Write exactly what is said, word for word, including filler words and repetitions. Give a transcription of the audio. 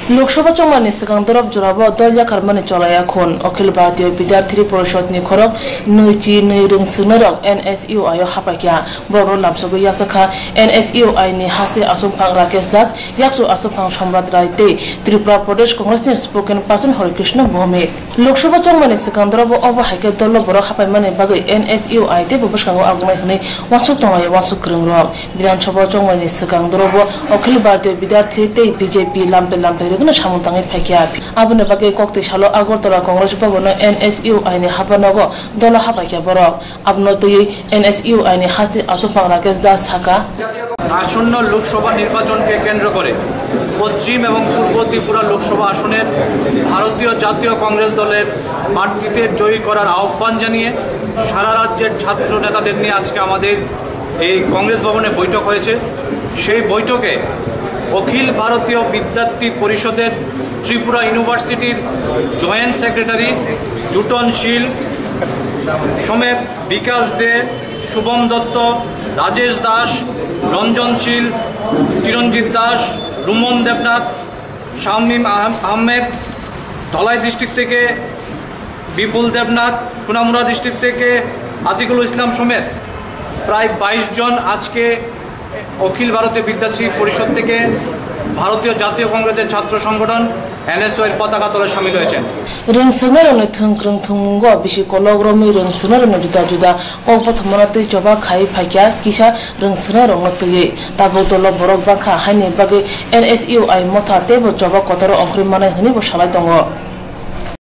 Lok Sabha chongmani swkang dorop jorao dol yakarmani cholai ya khun. Akhil Bharatiya Vidyarthi Parishad ni khorok nwi chi nwi rwng swrwngnairok N S U I o hapaikha. Borokno lamsogwi yachakha N S U I ni haste achukphang Rakesh Das, yakchu achukphang Somrat Rai tei Tripura Pradesh Congress ni spokesperson Hare Krishna Bhowmik. Lok Sabha chongmani swkang dorop obo hai khe dolo borok hapaimani bagwi N S U I teibo bwskango agonai hwnwi uansuk tonglai uansuk kwrwngrok. Bidhan Sabha chongmani swkang dorobo Akhil Bharatiya Vidyarthi tei B J P lamtai lamtai rwgwino samung tangwi phaikha. Aboni bagwi koktwi salo Agartala Congress Bhavan no N S U I ni hapanogo dolo hapaikha borok. Abono twiwi N S U I ni haste achukphang Rakesh Das sakha. আসন্ন লোকসভা নির্বাচনকে কেন্দ্র করে পশ্চিম এবং পূর্ব ত্রিপুরা লোকসভা আসনের ভারতীয় জাতীয় কংগ্রেস দলের প্রার্থীদের জয়ী করার আহ্বান জানিয়ে সারা রাজ্যের ছাত্র নেতাদের নিয়ে আজকে আমাদের এই কংগ্রেস ভবনে বৈঠক হয়েছে। সেই বৈঠকে অখিল ভারতীয় বিদ্যার্থী পরিষদের ত্রিপুরা ইউনিভার্সিটির জয়েন্ট সেক্রেটারি জুটন শীল সমেত বিকাশ দে, শুভম দত্ত, রাজেশ দাস, রঞ্জন শীল, চিরঞ্জিত দাস, রুমন দেবনাথ, শামীম আহম-, আহমেদ, ধলাই ডিস্ট্রিক্ট থেকে বিপুল দেবনাথ, সোনামুড়া ডিস্ট্রিক্ট থেকে আতিকুল ইসলাম সমেত প্রায় বাইশ জন আজকে অখিল ভারতীয় বিদ্যার্থী পরিষদ থেকে ভারতীয় জাতীয় কংগ্রেসের ছাত্র সংগঠন এনএসওআইর পতাকা তলে সামিল হয়েছেন। Rwng swrwngnairokni thwng kwrwng thwngmungo bisi kolok romwi rwng swrwngnairokno juda juda kok bothomano twi choba khai phaikha kisa rwng swrwngnairokno twiwi. Tabuk dolo borok bangkha haini bagwi N S U I motha teibo choba kotoro ongkhorwi manai hwnwibo salai tongo.